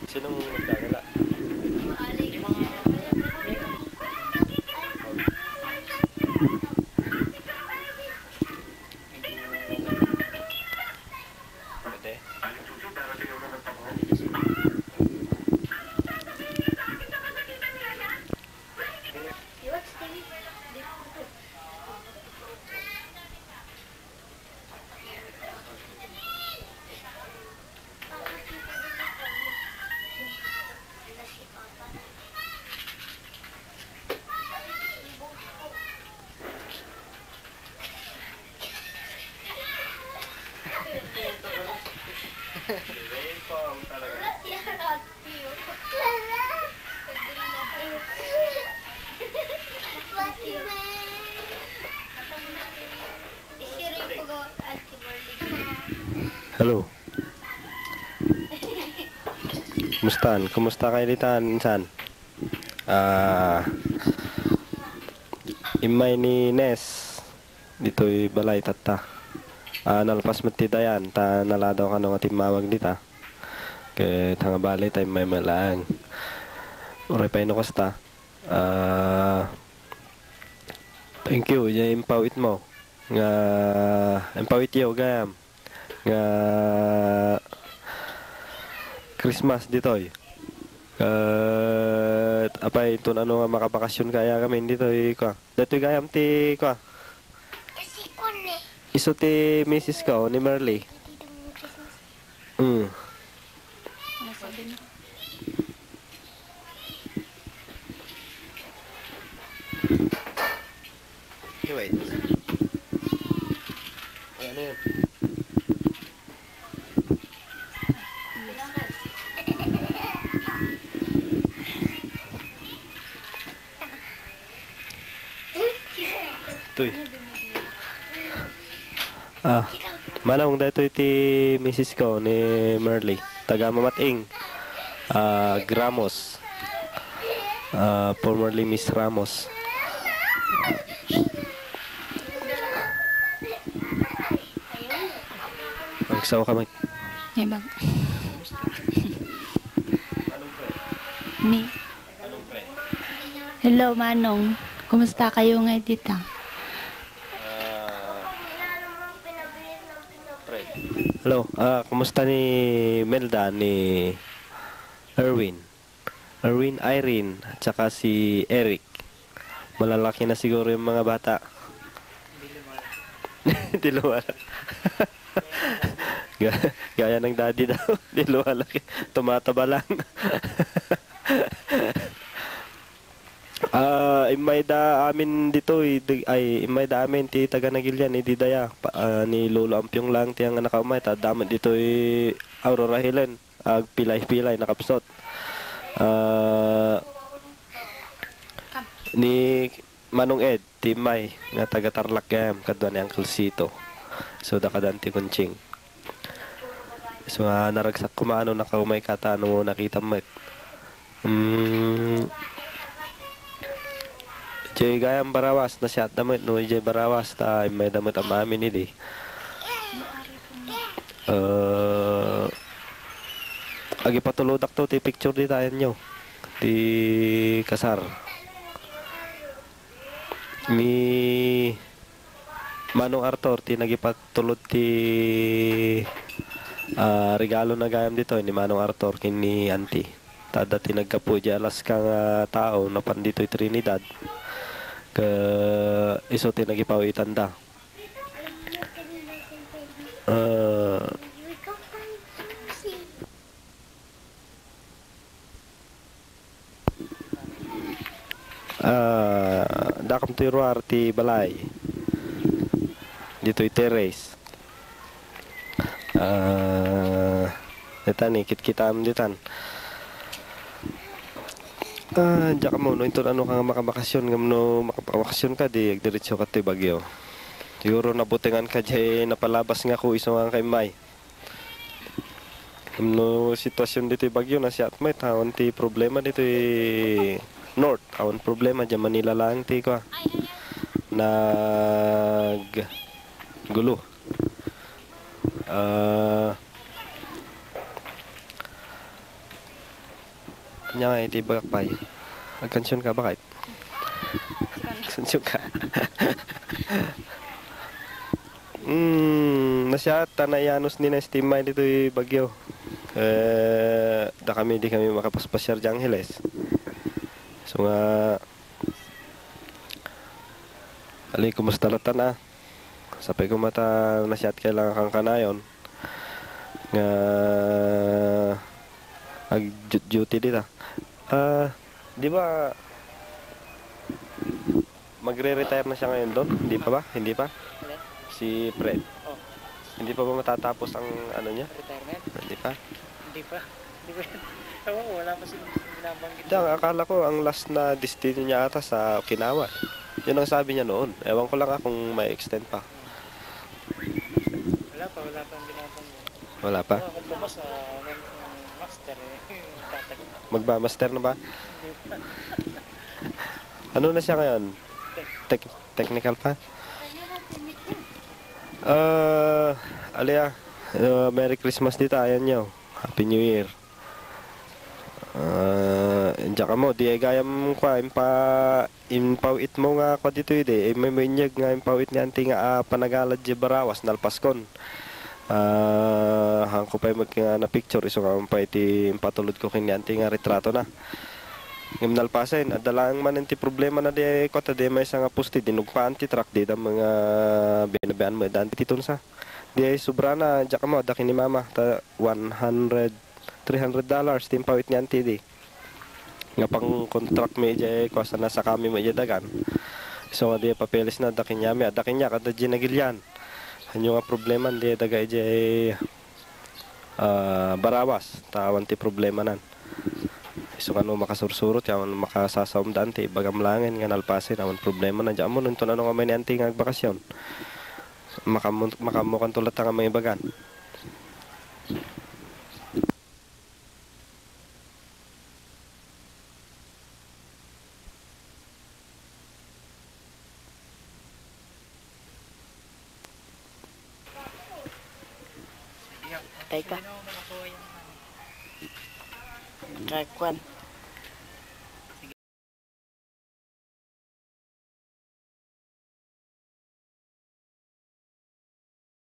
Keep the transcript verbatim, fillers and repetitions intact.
Sinong nagdadala? Pwede? Hello. Kumusta? Kumusta kayo ditan, insan? Ah, immay ni Nes ditoy balay tatta. Ah, nalpas met ti dayan, ta naladaw kano nga timmawag dita. Ket nga bali, ta immay met laeng. Uray pay no kasta. Ah, thank you, idiay impawitmo. Nga, impawityo, gayam. Nga Christmas ditoy. Ket, apay, inton ano nga makabakasyon kaya kami ditoy, kwa. Ditoy gayam ti, kwa. Isu ti misis ko, ni Merly. Mm. Anyway. Ano yun? Toy. Ah, manong, daytoy ti misis ko ni Merly. Taga Mamating. Ah, Gramos. Ah, formerly Miss Ramos. Ang sao ka, Mike. Ay, bag-, ni, hello, Manong. Kumusta kayo ngay dita? Hello, ah, kumusta ni Melda, ni Erwin? Erwin, Irene, at saka si Eric. Malalaki na siguro yung mga bata. Di lumalaki. Ga-, gaya ng daddy daw. Di lumalaki. Tumataba lang. Ah, immay da amin ditoy, di-, ay, immay da amin ti taga Nagilian, idi daya, pa-, ah, ni Lolo Ampiong lang ti ang nakaumay, ta adda met ditoy Aurora Hilen, agpilay-pilay, nakapsot. Ah, ni Manong Ed, ti immay, nga taga Tarlac gayam, kadua ni Uncle Sito. So, da kada Auntie Conching. So, ah, naragsak koma no nakaumay ka ta no nakitam met. Mm, jay gayam Barawas, nasiatda met no jay Barawas, ta immay da met am-amin idi. Eh, agipatulodakto ti picture dita, ayanyo. Ti kasar. Ni Manong Arthur ti nagipatulod ti, ah, regalo na gayam ditoy ni Manong Arthur ken ni Auntie. Ta adda ti naggapu idiay Alaska nga tao napan ditoy Trinidad. Ket isu ti nagipawitanda. Ah, Ah, dakamtoy ruar ti balay. Ditoy terrace. Ah, ditan, ikitkitaem ditan. Ah, diak ammo no inton ano ka nga makabakasyon, ngem no makabakasyon ka, di agdiretso ka ti Baguio. Siguro nabutengan ka diay napalabas nga ku isu nga kaimmay. No sitwasyon ditoy Baguio, nasiat met, awan ti problema ditoy North, awan problema, diay Manila laeng ti kua. Naggulo. Ah, Ania nga iti bagak pay. Agkansion ka, bakit? Agkansion ka. Hmm, nasiat ta naianus ni na Steam Mind ditoy Baguio. Eh, da kami, di kami makapaspasiar di Angeles. So nga, ali, kumusta latta na? Sapay ko mata nasiat kailangan kang kanayon. Nga ag-duty dita. Ah, di ba magre-retire na siya ngayon doon? Hindi pa ba? Hindi pa? Alin? Si Fred. Oh. Hindi pa ba matatapos ang ano niya? Retirement? Hindi pa. Hindi pa. Hindi pa. Ewan ko, wala pa silang binabanggit. Diyan, akala ko ang last na destino niya ata sa Okinawa. Yun ang sabi niya noon. Ewan ko lang, ah, kung may extend pa. Wala pa, wala pang binabanggit. Wala pa? Oh, kung bukas, ah, ng, ng master, eh, tatag-, Magba-master na ba? Hindi pa. Ano na siya ngayon? Tech-, technical pa? Ah, alia, ah, Merry Christmas dita, ayan nyo. Happy New Year. Ah, diak mo, di ay gayam kwa, impa-, impaw-it mo nga kwa ditoy di, eh, may mainyeg nga impaw-it ni Auntie nga, ah, panagalad di barawas, nalpaskon. Ah, hangko pay met nga na-picture, isu nga pay ti impatulod ko ken ni Auntie nga retrato na. Ngem nalpasen, adda laeng manen ti problema na di ay kwa ta di maysa nga poste, dinugpaan ti truck, di da mga binabian mo, daan ti tunsa. Di ay sobra na, diak mo, adda ken ni Mama, ta one hundred, three hundred dollars ti impawit ni Auntie di. Nga pang-contract mi idiay kuasa, nasaka mi idiay dagan. So, nga di papeles na, adda ken ni Mama, adda ken ni Mama, kada di nagilian. Ania nga problema, di daga idiay, ah, barawas, ta awan ti problema nan. Isu nga no makasursurot, awan makasasaom da Auntie, ibagam laengen nga nalpasen, awan problema na. Diak mo, nunton ano nga may ni Auntie nga agbakasyon. Makamu-, makaammokanto latta nga mangibagan. Patay ka. Kakuan.